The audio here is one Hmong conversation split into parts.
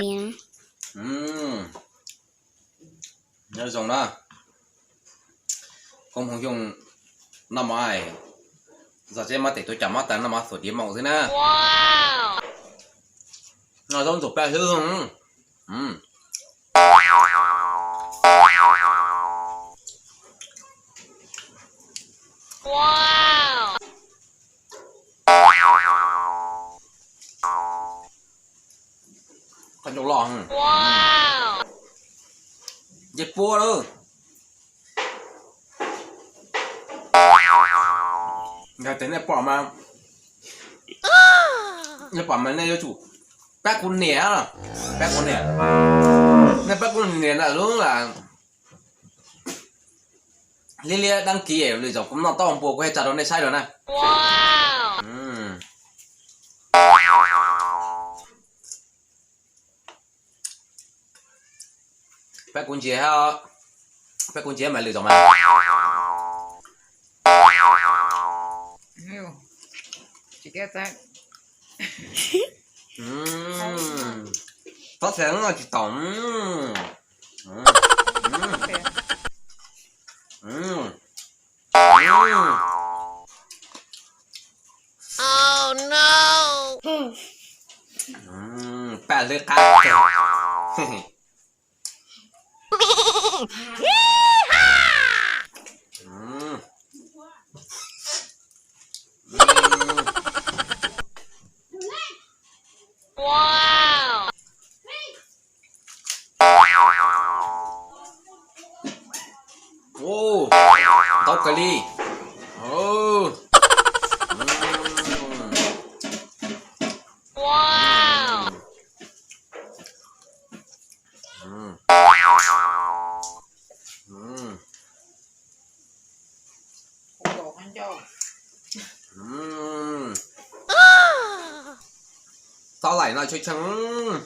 Nyob zoo na, koob hmoov xyoo noj mov, zog tsev mab tes tuav cov mab tas noj mov xuas diav maum xwb na. Noj zaub ntxuag paj hlwb. Qhov ncauj loj, nce puab lawm. Yog tias nej pom mas, nej pom mas nej yuav tsum pab kuv nias, pab kuv nias. Nej pab kuv nias ntawm lub liab liab dab kiv, lwm zaus kuv noj taub hau npua kuv thiaj tso rau nej saib dua na. Pab kuv ntsia, pab kuv ntsia mas lwm zaus mas. Txhob txhais no tsis tau. Paj hlwb qab kawg. Ntau kawg li. Xob laim no tshee tshee,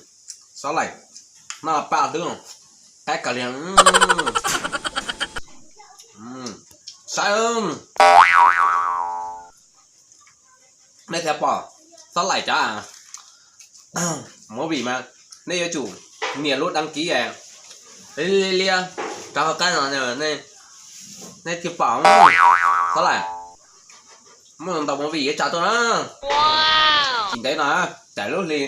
xob laim no paj hlwb, qab kawg li. Saib, nej thiaj pom xob laim cov movie mas nej yuav tsum nias lub dab kiv liab liab rau hauv qab no, nej thiaj pom xob laim. Muaj ntau movie yuav tso tuaj na. Tsis ntev no, tsam lub hli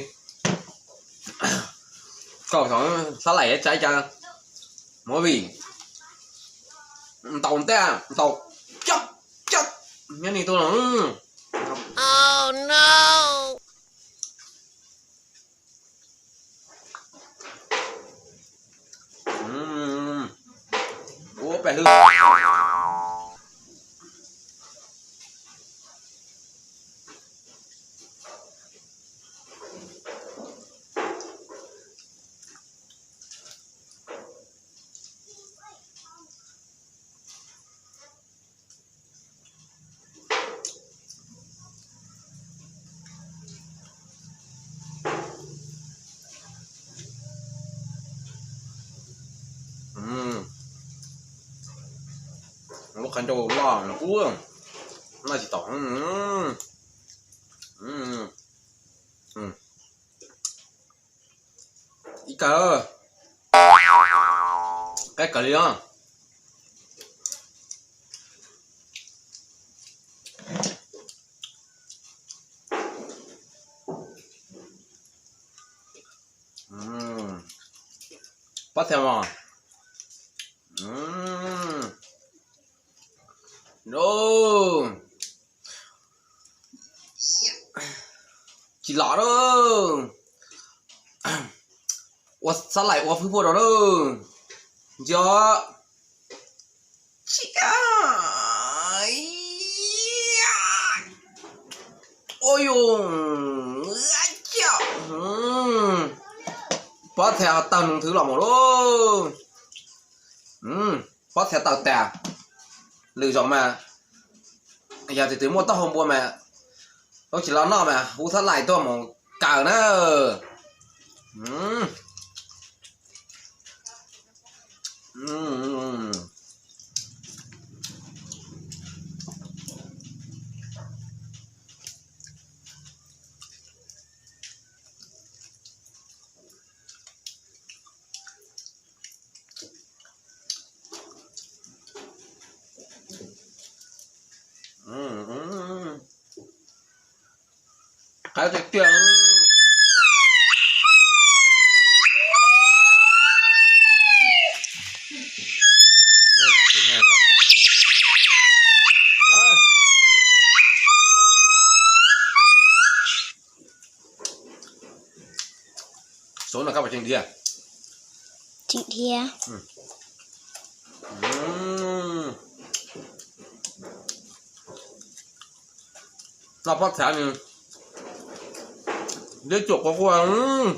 kaum xyoo xob laim yuav tso ib co movie ntau ntej ntau coj coj nyob ni tuaj no. Ua paj hlwb. Lub qhov ncauj loj no ub, noj tsis tau. Ib kawg, qab kawg li os. Pob txha mos. Tsis los lauj. Ua xob laim ua fwj fuaj rau lauj. Ntsia. Ua yus, pob txha tawg nws thwv los mus lauj. Pob txha tawg tas. Lwm zaus mas yog tus twg muaj taub hau npua mas tsis los noj mas hu xob laim tuaj mus kaw na. Qab tiag tiag. Sov no kab pas tseem dhia. Tseem dhia. No pob txha nws deb cuam quaj quaj.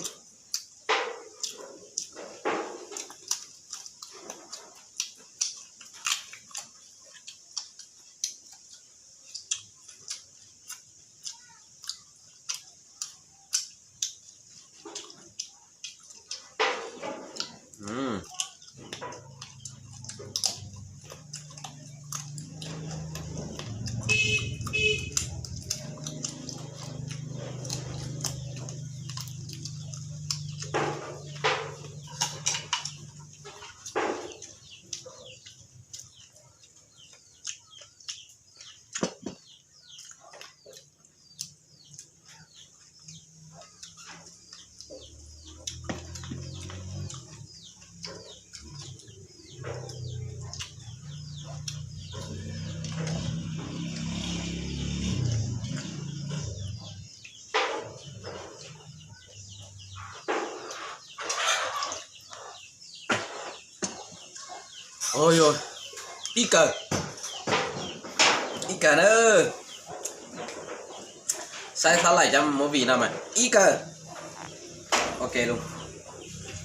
Ib kaw, ib kaw na. Saib thab laim cov movie no mas ib kaw. Ok lawm.